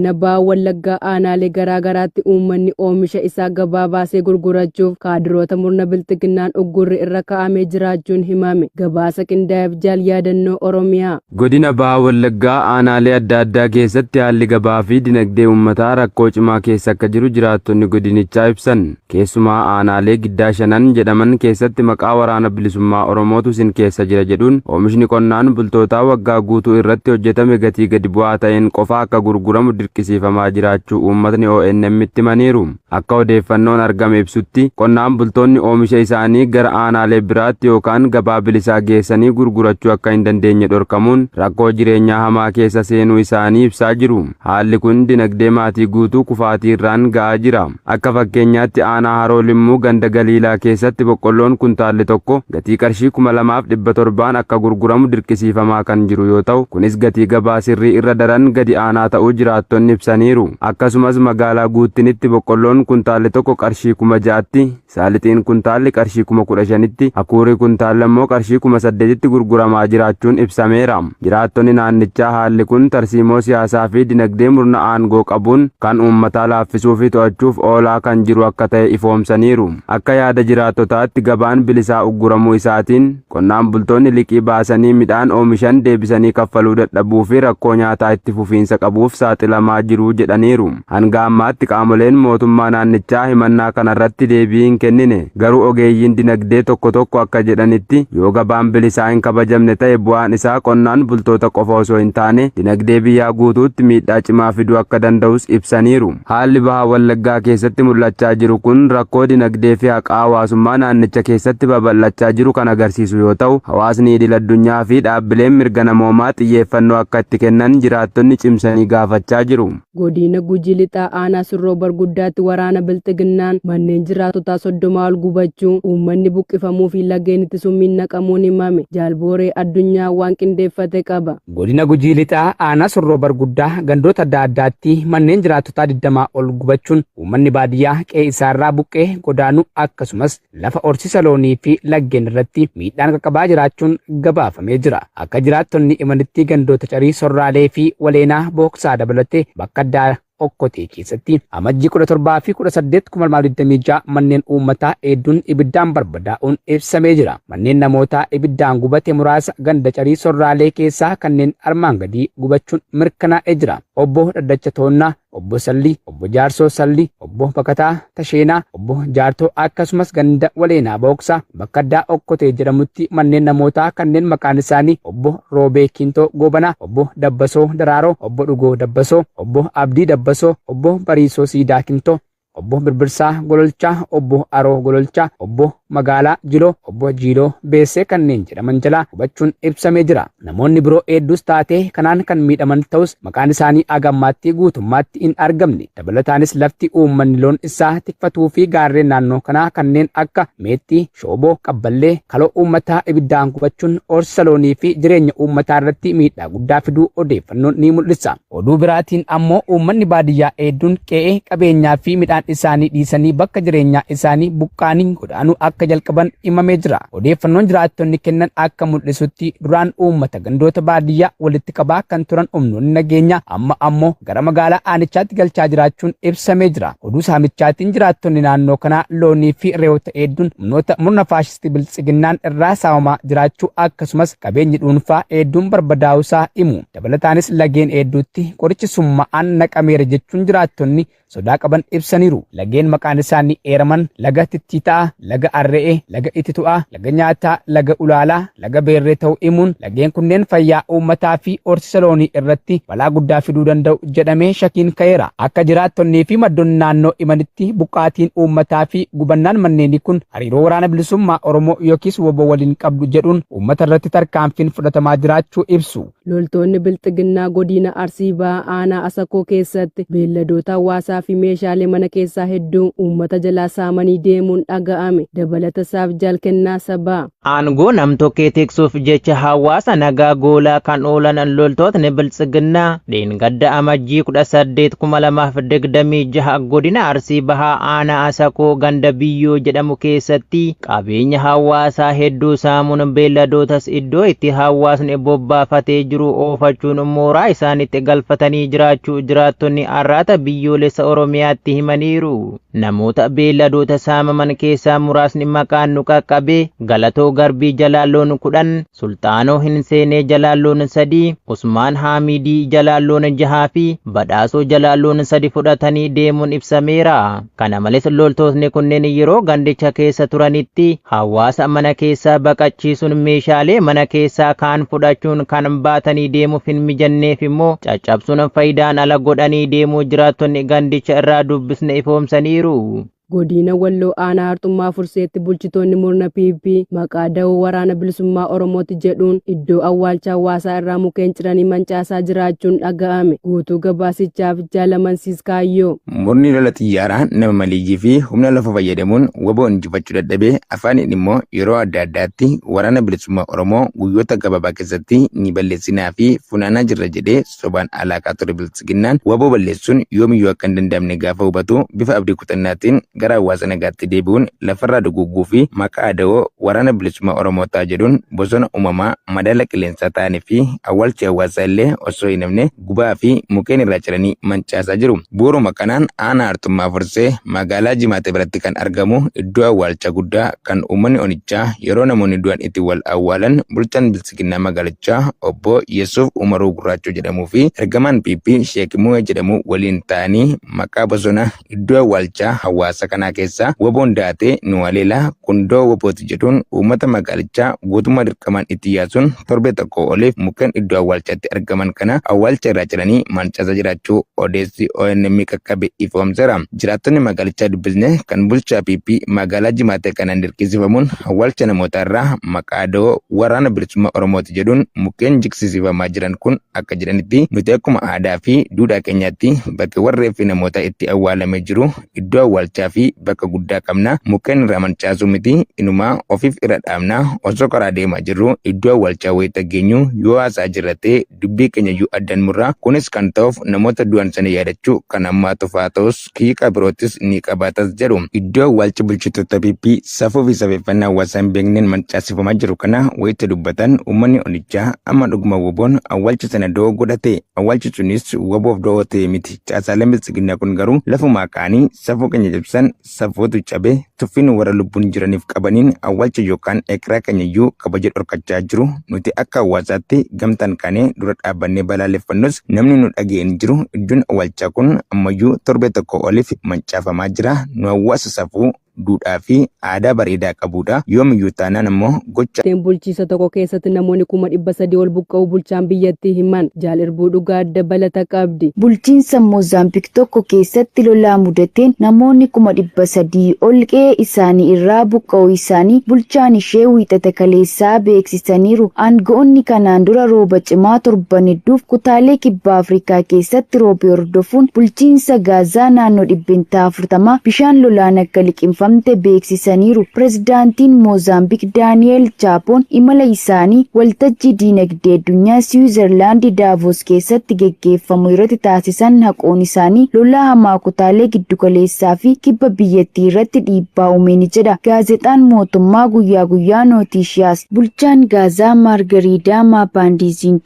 Godina Baha Wallaggaa aanaalee garaa garaatti uummanni oomisha isaa gabaa baasee gurgurachuuf kaadiroota murna bilxiginnaan uggurri irra kaa'amee jiraachuun himame. Gabaasa qindaa'eef Jaal Yaadannoo Oromiyaa. Godina Baha Wallaggaa aanaalee adda addaa keessatti haalli gabaa fi dinagdee uummataa rakkoo cimaa keessa akka jiru jiraattonni godinichaa ibsan. Keessumaa aanaalee Giddaa Shanan jedhaman keessatti maqaa Waraana Bilisummaa Oromootu isin keessa jira jedhuun oomishni qonnaan bultootaa waggaa guutuu irratti hojjetame gatii gadi bu'aa ta'een qofa akka gurguramu dirqisiifamaa jiraachuu uummatni ONM'tti himaniiru. Akka odeeffannoon argame ibsutti qonnaan bultoonni oomisha isaanii gara aanaalee biraatti yookaan gabaa bilisaa geessanii gurgurachuu akka hin dandeenye dhorkamuun rakkoo jireenyaa hamaa keessa seenuu isaanii ibsaa jiru. Haalli kun dinagdee maatii guutuu kufaatii irraan ga'aa jira. Akka fakkeenyaatti aanaa Haroo Limmuu ganda Galiilaa keessatti boqqolloon kuntaalli tokko gatii qarshii 2700n akka gurguramu dirqisiifamaa kan jiru yoo ta'u, kunis gatii gabaa sirrii irra daran gadi aanaa ta'uu jiraattonni ibsaniiru. Akkasumas magaalaa Guuttinitti boqqolloon kuntaalli tokko qarshii 6000tti, saalixiin kuntaalli qarshii 15,000tti, hakuurri kuntaalli ammoo qarshii 8,000tti gurguramaa jiraachuun ibsameera. Jiraattonni naannichaa haalli kun tarsiimoo siyaasaa fi dinagdee murna aangoo qabuun kan uummataa laaffisuu fi to'achuuf oolaa kan jiru akka ta'e ifoomsaniiru. Akka yaada jiraattotaatti gabaan bilisaa ugguramuu isaatiin qonnaan bultoonni liqii baasanii midhaan oomishan deebisanii kaffaluu dadhabuu fi rakkoo nyaataa itti fufiinsa qabuuf saaxilamaa jiru jedhaniiru. Hanga ammaatti qaamoleen mootummaa naannichaa himannaa kanarratti deebii hin kennine. Garuu ogeeyyiin dinagdee tokko tokko akka jedhanitti yoo gabaan bilisaa hin kabajamne ta'e bu'aan isaa qonnaan bultoota qofa osoo hin taane dinagdee biyyaa guutuutti miidhaa cimaa fiduu akka danda'us ibsaniiru. Haalli Baha Wallaggaa keessatti mul'achaa jiru kun rakkoo dinagdee fi haqaa hawaasummaa naannicha keessatti babal'achaa jiru kan agarsiisu yoo ta'u, hawaasni idil addunyaa fi dhaabbileen mirga namoomaa xiyyeeffannoo akka itti kennan jiraattonni cimsanii gaafachaa jiru. Godiina Gujii Lixaa Aanaa Surroo Barguddaatti waraana Bilxiginnaan manneen jiraattotaa 30 ol gubachuu, uummanni buqqifamuu fi lageenitti summiin naqamuun himame. Jaal Booree Addunyaa waan qindeeffate qaba. Godina Gujii Lixaa Aanaa Surroo Barguddaa gandoota adda addaatti manneen jiraattotaa 20 ol gubachuun uummanni baadiyyaa qe'ee isaarraa buqqee godaanuu akkasumas lafa horsiisa loonii fi laggeen irratti miidhaan qaqqabaa jiraachuun gabaafamee jira. Akka jiraattonni himanitti gandoota Carii Sorraalee fi Waleenaa Booksaa dabalatee bakka addaa Okkotee keessatti Amajjii 17 fi 18, 2026 manneen uummataa hedduun ibiddaan barbadaa'uun ibsamee jira. Manneen namootaa ibiddaan gubate muraasa ganda Carii Sorraalee keessaa kanneen armaan gadii gubachuun mirkanaa'ee jira. Obbo Dhaddacha Toonnaa, Obbo Sallii, Obbo Jaarsoo Sallii, Obbo Bakataa Tasheenaa, Obbo Jaartoo akkasumas ganda Waleenaa Booksaa bakka addaa Okkotee jedhamutti manneen namootaa kanneen maqaan isaanii Obbo Roobee Kiintoo Goobanaa, Obbo Dabbasoo Daraaroo, Obbo Dhugoo Dabbasoo, Obbo Abdii Dabbasoo, Obbo Bariisoo Siidaa Kintoo, Obbo Birbirsaa Gololchaa, Obbo Aroo Gololchaa, Obbo Magaalaa Jiloo, Obbo Jiiloo Beessee kanneen jedhaman jalaa gubachuun ibsamee jira. Namoonni biroo heedduus taatee kanaan kan miidhaman ta'us maqaan isaanii haga ammaatti guutummaatti hin argamne. Dabalataanis lafti uummanni loon isaa tikfatuu fi gaarreen naannoo kanaa kanneen akka Meexxii, Shooboo, Qabballee, kaloo uummataa ibiddaan gubachuun horsiisa loonii fi jireenya uummataa irratti miidhaa guddaa fiduu odeeffannoon ni mul'isa. Oduu biraatiin ammoo uummanni baadiyyaa heedduun qe'ee, qabeenyaa fi midhaan isaanii dhiisanii bakka jireenyaa isaanii buqqa'anii godaanuu akka jalqaban himamee jira. Odeeffannoon jiraattonni kennan akka mul'isutti duraan uummata gandoota baadiyyaa walitti qabaa kan turan humnoonni nageenyaa amma ammoo gara magaalaa aanichaatti galchaa jiraachuun ibsamee jira. Oduu saamichaatiin jiraattonni naannoo kanaa loonii fi re'oota heedduun humnoota murna faashistii Biltsiginnaan irraa saamamaa jiraachuu akkasumas qabeenyi dhuunfaa heedduun barbadaa'uusaa himu. Dabalataanis lageen heedduutti qorichi summa'aan naqameera jechuun jiraattonni sodaa qaban ibsaniiru. Lageen maqaan isaanii eeraman laga Tittiita'aa, laga Arre'ee, laga Ititu'aa, laga Nyaataa, laga Ulaalaa, laga Beerree ta'uu himuun lageen kunneen fayyaa uummataa fi horsiisa loonii irratti balaa guddaa fiduu danda'u jedhamee shakiin ka'eera. Akka jiraattonnii fi maddoonni naannoo himanitti buqqaatiin uummataa fi gubannaan manneenii kun hariiroo Waraana Bilisummaa Oromoo yookiis wbo waliin qabdu jedhuun uummata irratti tarkaanfiin fudhatamaa jiraachuu ibsu. Loltoonni Bilxiginnaa Godiina Arsii Bahaa Aanaa Asakoo keessatti beelladoota hawaasaa fi meeshaalee mana keessaa keessaa hedduu uummata jalaa saamanii deemuun dhaga'ame. Dabalata isaaf Jaal Kennaa Sabaa. Aangoo nam-tokkee tiksuuf jecha hawaasa nagaa goolaa kan oolan loltootni Biltsiginnaa dheengadda Amajjii 18, 2026 godina Arsii Bahaa aanaa Asakoo ganda Biyyoo jedhamu keessatti qabeenya hawaasaa hedduu saamuun beelladootas iddoo itti hawaasni bobbaafatee jiru oofachuun mooraa isaanitti galfatanii jiraachuu jiraattonni Arraata Biyyoolessa Oromiyaatti himaniiru. Namoota beelladoota saamaman keessaa muraasni maqaan nu qaqqabe Galatoo Garbii jalaa loon 10, Sulxaanoo Hinseenee jalaa loon 3, Usmaan Haamidii jalaa loon 6 fi Badhaasoo jalaa loon 3 fudhatanii deemuun ibsameera. Kana malees loltootni kunneen yeroo gandicha keessa turanitti hawaasa mana keessaa baqachiisuun meeshaalee mana keessaa kaan fudhachuun kan baatanii deemuuf hin mijanneef immoo caccabsuun faayidaan ala godhanii deemuu jiraattonni gandicha irraa dubbisne ifoomsaniiru. Godina Walloo aanaa Harxummaa Furseetti bulchitoonni murna PP maqaa dawoo waraana bilisummaa Oromooti jedhuun iddoo awwaalcha hawaasaa irraa mukkeen ciranii mancaasaa jiraachuun dhaga'ame. Guutuu gabaasichaaf Jaalamansiis Kaayyoo. Murni lola xiyyaaraa nama maleeyyii fi humna lafa fayyadamuun WBO injifachuu dadhabee afaaniin immoo yeroo adda addaatti waraana bilisummaa Oromoo guyyoota gabaabaa keessatti ni balleessinaa fi funaanaa jirra jedhee sobaan alaaqaa ture Biltsiginnaan WBO balleessuun yoomiyyuu akka hin danda'amne gaafa hubatu bifa abdii kutannaatiin gara hawaasa nagaatti deebi'uun lafarraa dugugguu fi maqaa dawoo waraana bilisummaa Oromoo ta'a jedhuun bosona uumamaa madaala qilleensaa ta'anii fi awwaalchi hawaasaa illee osoo hin hafne gubaa fi mukkeen irraa ciranii mancaasaa jiru. Bu'uuruma kanaan aanaa Harxummaa Fursee magaalaa Jimaate biratti kan argamu iddoo awwaalcha guddaa kan uummanni onichaa yeroo namoonni du'an itti wal awwaalan bulchaan Biltsiginnaa magaalichaa obbo Yesuuf Umaruu Gurraachoo jedhamuu fi ergamaan PP Sheek Mu'ee jedhamu waliin ta'anii maqaa bosona iddoo awwaalchaa hawaasa kanaa keessaa WBOn daatee nu haleelaa kundoo WBOti jedhuun uummata magaalichaa guutummaa dirqamaan itti yaasuun torbee tokko oliif mukkeen iddoo awwaalchaatti argaman kana awwaalcha irraa ciranii mancaasaa jiraachuu odeessi ONM qaqqabe ifoomseera. Jiraattonni magaalichaa dubbisne kan bulchaa PP magaalaa Jimaatee kanaan dirqisiifamuun awwaalcha namootaa irraa maqaa dawoo waraana bilisummaa Oromooti jedhuun mukkeen jigsisiifamaa jiran kun akka jedhanitti, nuti akkuma aadaa fi duudhaa keenyaatti bakkeewwan reeffi namootaa itti awwaalamee jiru iddoo awwaalchaa fi bakka guddaa qabna. Mukkeen irraa mancaasuu miti, inumaa ofiif irra dhaabna. Osoo karaa deemaa jirru iddoo awwaalchaa wayita geenyu yoo haasa'aa jirra ta'e dubbii keenyayyuu addaan murra. Kunis kan ta'uuf namoota du'an sana yaadachuu kan hammaatuuf haa ta'us hiika birootis ni qabaatas jedhu. Iddoo awwaalchi bulchitoota PP safuu fi safeeffannaa hawaasaa hin beekneen mancaasifamaa jiru kana wayita dubbatan uummanni onichaa amma dhuguma WBOn awwaalcha sana da'oo godhate. Awwaalchi sunis WBOf da'oo ta'e miti. Caasaaleen Biltsiginnaa kun garuu lafumaa ka'anii safuu keenya cabsan, safuutu cabe, tuffiin warra lubbuun jiraniif qabaniin awwaalcha yookaan ekeraa keenyayyuu kabaja dhorkachaa jiru. Nuti akka hawaasaatti gamtaan kaanee dura dhaabbannee balaaleffannus namni nu dhaga'e hin jiru. Iddoon awwaalchaa kun ammayyuu torbee tokko oliif mancaafamaa jira. Nu hawaasa safuu, duudhaa fi aadaa bareedaa qabuudha. Yoomiyyuu taanaan ammoo gocha. Bulchiisa tokko keessatti namoonni 300,000 ol buqqa'uu bulchaan biyyattii himan. Jaal Irbuu Dhugaa dabalata qabdi. Bulchiinsa Moozaambiik tokko keessatti lolaa mudateen namoonni 300,000 ol qe'ee isaanii irraa buqqa'uu isaanii bulchaan ishee Wiixata kaleessaa beeksisaniiru. Aanga'oonni kanaan dura rooba cimaa torban hedduuf kutaalee kibba Afrikaa keessatti roobe hordofuun bulchiinsa Gaazaa naannoo 40% bishaan lolaan akka liqimfamte beeksisaniiru. Pirezidaantiin Moozaambiik Daani'eel Chaapoon imala isaanii waltajjii diinagdee addunyaa Siwiizerlaandi Daavos keessatti geggeeffamu irratti taasisan haquun isaanii lolaa hamaa kutaalee giddugaleessaa fi kibba biyyattii irratti dhiibbaa uume ni jedha. Gaazexaan mootummaa guyyaa guyyaa Nootiishiyaas. Bulchaan Gaazaa Maargariidaa Maapaandiiziin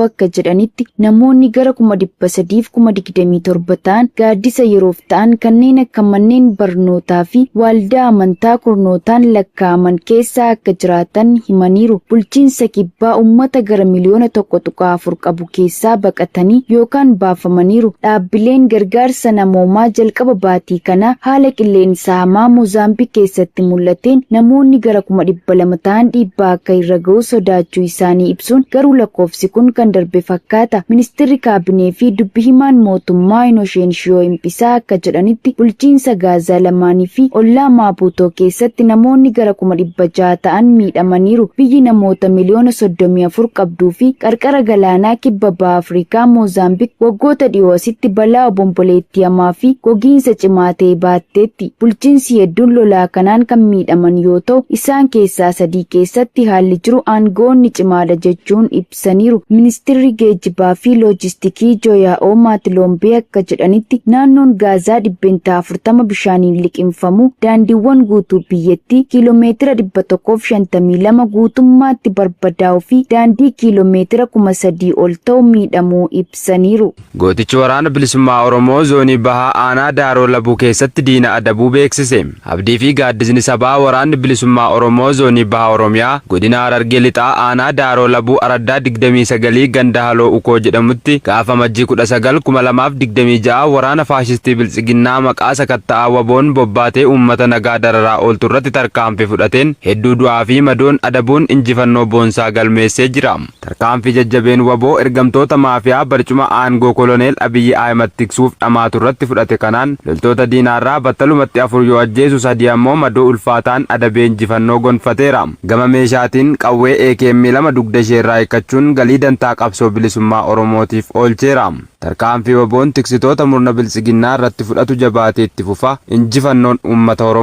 akka jedhanitti namoonni gara 327,000 ta'an gaaddisa yeroof ta'an kanneen akka manneen barnootaa fi waldaa amantaa kurnootaan lakkaa'aman keessa akka jiraatan himaniiru. Bulchiinsa kibbaa uummata gara miliyoona 1.4 qabu keessaa baqatanii yookaan baafamaniiru. Dhaabbileen gargaarsa namoomaa jalqaba baatii kanaa haala qilleensa hamaa Moozaambiik keessatti mul'ateen namoonni gara 200,000 ta'an dhiibbaa akka irra ga'u sodaachuu isaanii ibsuun garuu lakkoofsi kun kan darbe fakkaata. Ministeerri kaabinee fi dubbi himaan mootummaa Inosheenshiyoo Impisaa akka jedhanitti bulchiinsa Gaazaa lamaanii fi ollaa Ollaa Maapuutoo keessatti namoonni gara 600,000 ta'an miidhamaniiru. Biyyi namoota miliyoona 34 qabduu fi qarqara galaanaa kibba baha Afrikaa Moozaambiik waggoota dhiyoo asitti balaa obomboleettii hamaa fi gogiinsa cimaa ta'e baatteetti. Bulchiinsi hedduun lolaa kanaan kan miidhaman yoo ta'u, isaan keessaa sadii keessatti haalli jiru aangoonni cimaadha jechuun ibsaniiru. Ministirri Geejjibaa fi Loojistikii Jooyaa'oo Maatilombee akka jedhanitti naannoon Gaazaa 40% bishaaniin liqimfamu, daandiiwwan guutuu biyyattii kiiloomeetira 152 guutummaatti barbadaa'uu fi daandii kiiloomeetira 3,000 ol ta'u miidhamuu ibsaniiru. Gootichi Waraana Bilisummaa Oromoo Zoonii Bahaa Aanaa Daaroo Labuu keessatti diina adabuu beeksise. Abdii fi gaaddisni sabaa Waraanni Bilisummaa Oromoo Zoonii Baha Oromiyaa Godina Harargee Lixaa Aanaa Daaroo Labuu Araddaa 29 ganda Haloo Ukoo jedhamutti gaafa Amajjii 19, 2026 waraana faashistii Biltsiginnaa maqaa sakatta'aa WBOn bobbaatee uummata nagaa dararaa ooltu irratti tarkaanfii fudhateen hedduu du'aa fi madoon adabuun injifannoo boonsaa galmeessee jira. Tarkaanfii jajjabeen wbo ergamtoota maafiyaa barcuma aangoo Koloneel Abiyyi Ahimad tiksuuf dhamaatu irratti fudhate kanaan loltoota diinaarraa battalumatti 4 yoo ajjeesu 3 ammoo madoo ulfaataan adabee injifannoo gonfateera. Gama meeshaatiin qawwee AKM 2 dugda isheerraa hiikkachuun galii dantaa qabsoo bilisummaa Oromootiif oolcheera. Tarkaanfii WBOn tiksitoota murna Biltsiginnaa irratti fudhatu jabaatee itti fufa. Injifannoon uummata Oromoof!